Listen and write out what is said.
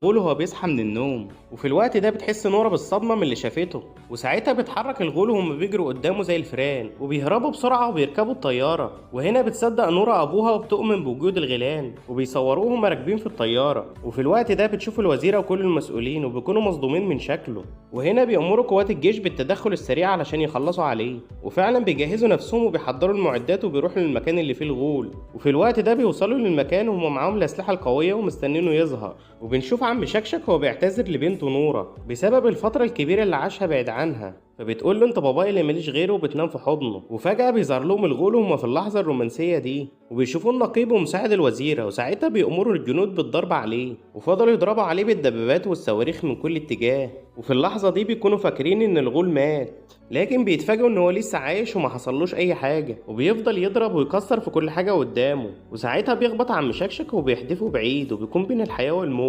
الغول وهو بيصحى من النوم. وفي الوقت ده بتحس نورة بالصدمة من اللي شافته، وساعتها بيتحرك الغول وهم بيجروا قدامه زي الفئران وبيهربوا بسرعة وبيركبوا الطيارة. وهنا بتصدق نورة أبوها وبتؤمن بوجود الغيلان، وبيصوروهم راكبين في الطيارة. وفي الوقت ده بتشوف الوزيرة وكل المسؤولين وبيكونوا مصدومين من شكله. وهنا بيأمروا قوات الجيش بالتدخل السريع علشان يخلصوا عليه، وفعلا بيجهزوا نفسهم وبيحضروا المعدات وبيروحوا للمكان اللي فيه الغول. وفي الوقت ده بيوصلوا للمكان وهم معاهم الأسلحة القوية ومستنينه يظهر. وبنشوف عم شكشك هو بيعتذر لبنته نورة بسبب الفترة الكبيرة اللي عاشها بعيد عنها، فبتقول له انت بابايا اللي ماليش غيره، وبتنام في حضنه. وفجأة بيظهر لهم الغول وهم في اللحظة الرومانسية دي، وبيشوفوا النقيب ومساعد الوزيرة، وساعتها بيأمروا الجنود بالضرب عليه، وفضلوا يضربوا عليه بالدبابات والصواريخ من كل اتجاه. وفي اللحظة دي بيكونوا فاكرين ان الغول مات، لكن بيتفاجئوا ان هو لسه عايش وما حصلوش اي حاجة، وبيفضل يضرب ويكسر في كل حاجة قدامه. وساعتها بيخبط عم شكشك وبيحدفه بعيد، وبيكون بين الحياة والموت.